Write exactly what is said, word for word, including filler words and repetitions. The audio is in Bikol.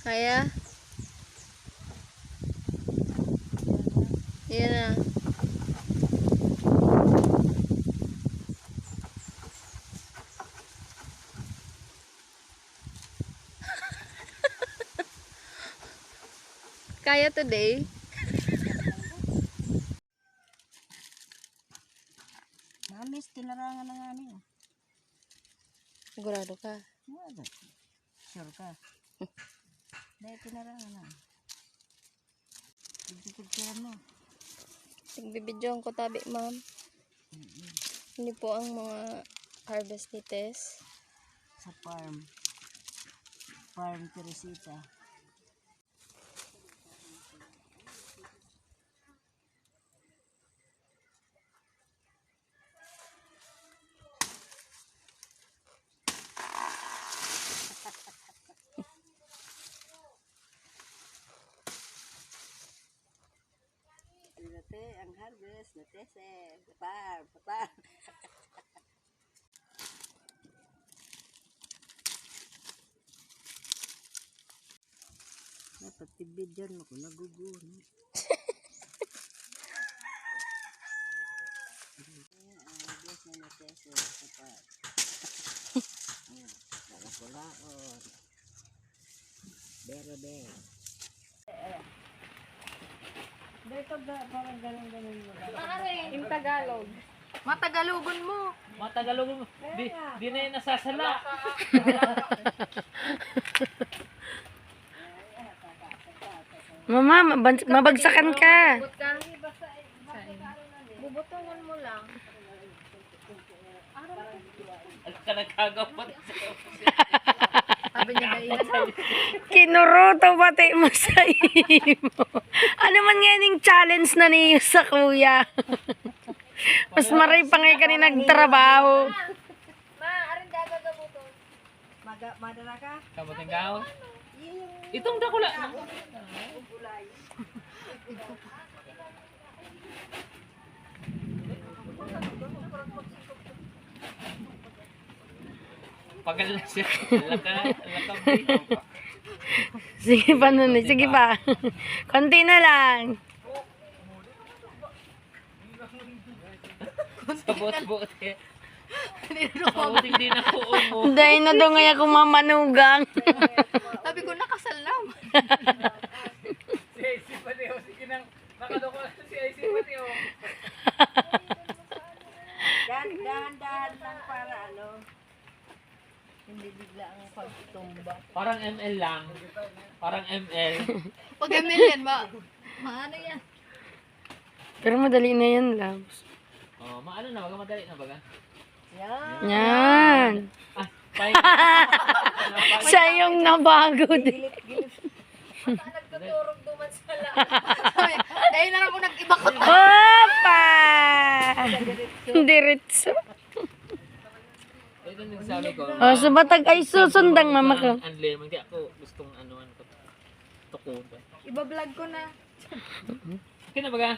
Kaya? Yan na. Kaya today? Mamis, tinarangan na nga niyo. Sigurado ka? Wala. Sure ka? Dahil tinarangan na. Picture-picturean mo. Nagbibidyohan ko tabi, ma'am. Mm-mm. Ini po ang mga harvest ni Tess. Sa farm. Farm Teresita. Ano na, te? Ang harvest na, te, sir. Sa farm, sa farm. Dapat tibidyan mo kung naguguho na. Ayan, ang ubos na nateso sa pa. Ayan, para kulaon. Bere, bere. Dito ba, parang ganun-ganun mo ba? Yung Tagalog. Matagalogon mo. Matagalogon mo. Di, di na yan nasasala. Mama, maban-, mabagsakan ka. Bubutongon mo lang. Ano ka nagkagawa? Sabi niya, "Dai na daw." Kinuruto pati mo sa imo. Ano man nga ning challenge na niyo sa kuya? Mas maray pa nga kani nagtrabaho. Ma, arin daga gabuto. Maga-, madala ka? Kabuting kahoy? Yung itong dakula. Gulay. Pagal na siya. Laka, laka. Sige pa, Nuni. Sige pa. Konti na lang. Sa buot-buot eh. Sa buot, hindi na po mo. Dai na daw ngaya ako mamanugang. Sabi ko, "Nakasal na." Si I C pati, oh, sige nang, nakaloko na si I C pati, oh. Dahan-dahan lang para ano, hindi bigla ang pagtumba. Parang M L lang. Parang M L. Pag M L yan, ma-, maano yan? Pero madali na yan, Labs. Oh, maano na, baga madali na, baga. Yan. Yan. Ah, fine. Siya yung napagod. Gilit, gilit. Nagtuturog duman sa lahat. Sabi, dahil na lang ako nag-iba ko. Opa! Diretso. Ito yung nagsabi ko. Oh, sa batag ay susundang mama ko. Ang lemon, kaya ako gustong ano, ano ko, tukudan. Iba-vlog ko na. Okay na, baga?